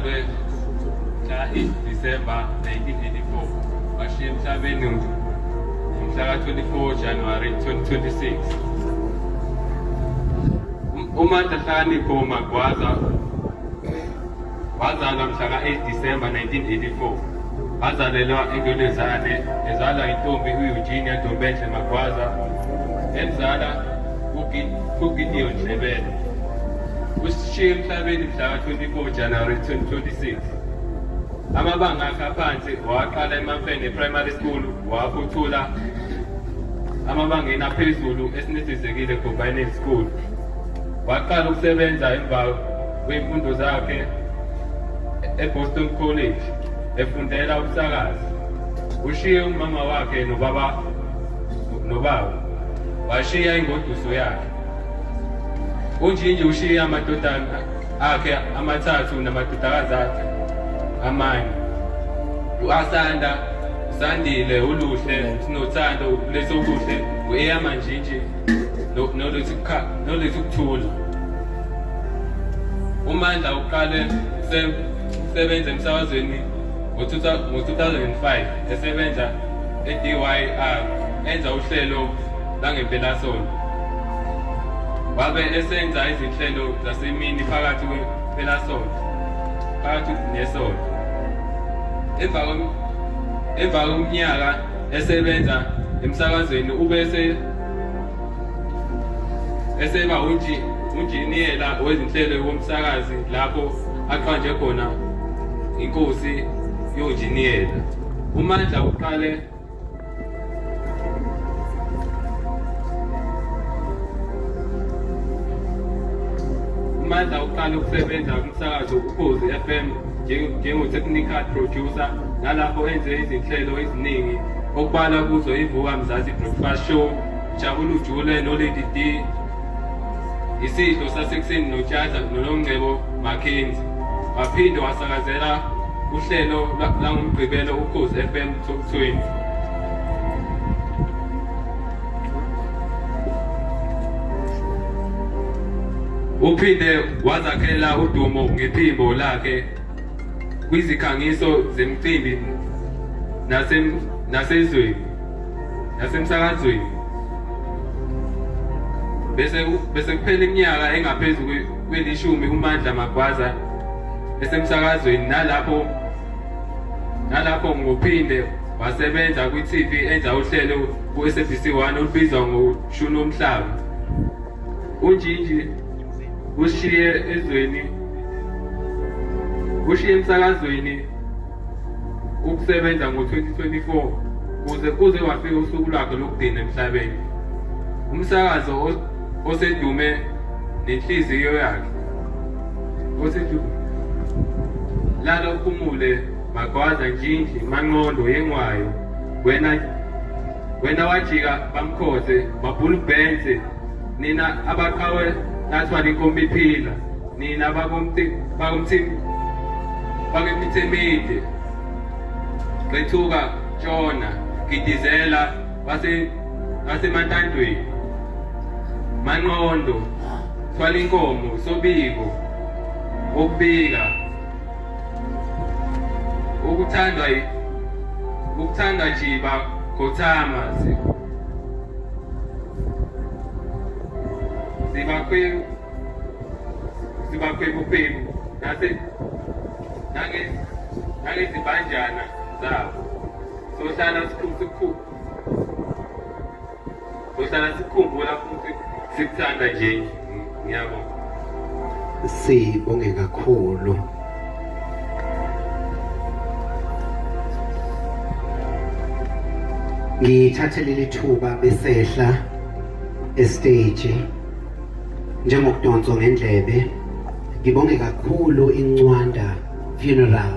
Uzalwe mhla 8 December 1984, washiya emhlabeni ngomhla ka-24 January 2026. UMandla Nhlakanipho Magwaza wazalwa mhla ka-8 December 1984. Wazalelwa eNdolezane, ezalwa intombi u-Eugenia Ntombenhle Magwaza, emzala uGideon Dlebele. Usishiye emhlabeni mhla ka-24 January 2026. Amabanga akhe aphansi waqala eMamfene Primary School, waphuthula amabangeni aphezulu eSinethezekile Combined School. Waqala ukusebenza emva kwemfundo zakhe eBoston College efundela ubusakazi. Ushiye umama wakhe nobaba nobaba washiya ingoduso yakhe. UNjinji ushiye amadodana akhe amathathu namadodakazi akhe amane. U-Asanda, uSandile, uLuhle, uSinothando, uLethokuhle, u-Eyama Njinji noLethukuthula. UMandla uqale ukusebenza emsakazweni ngo-2005 esebenza e-DYR enza uhlelo langempelasonto. Wabe esenza izinhlelo zasemini phakathi kwempelasonto, phakathi nesonto. Emva kweminyaka esebenza emsakazweni ubese eseba unjiniyela wezinhlelo womsakazi lapho aqanjwe khona inkosi yonjiniyela. UMandla uqale UMandla uqale ukusebenza kumsakazo Ukhozi FM njengo-technical producer nalapho enze izinhlelo eziningi okubalwa kuzo iVuka Mzansi Breakfast Show, Jabula Ujule noLady D, Isidlo sasekuseni noTshatha noNongcebo McKenzie. Waphinde wasakazela uhlelo langoMgqibelo Ukhozi FM Top 20. Uphinde wazakhela udumo ngephimbo lakhe kwizikhangiso zemicimbi nasezweni nasemsakazweni. Bese bese kuphela iminyaka engaphezu kwelishumi uMandla Magwaza esemsakazweni nalapho ngophinde wasebenza kwi-TV enza uhlelo ku-SABC 1 olubizwa ngoShuni Womhlaba. UNjinji ushiye ezweni ushiye emsakazweni ukusebenza ngo-2024 kuze kuze kwafika usuku lwakhe lokugcina emhlabeni. Umsakazo osedume nenhliziyo yakhe osedume lala uphumule Magwaza Njinji Manqondo Yengwayo wena wena wajika bamkhoze mabhulubhense nina abaqhawe nathwala inkomo iphila nina bakomthemide qethuka tshona gidizela basemantandweni manqondo thwala inkomo sobiko ukubika ukuthandwa ukuthandwa jiba khothama sibakhwebukhwebu nangezibanjana zabo sohlala sohlala sikukhumbula futhi sikuthanda nje. Ngiyabonga. Sibonge kakhulu. Ngithathe leli thuba besehla estage njengokudonswa ngendlebe, ngibonge kakhulu iNcwanda Funeral.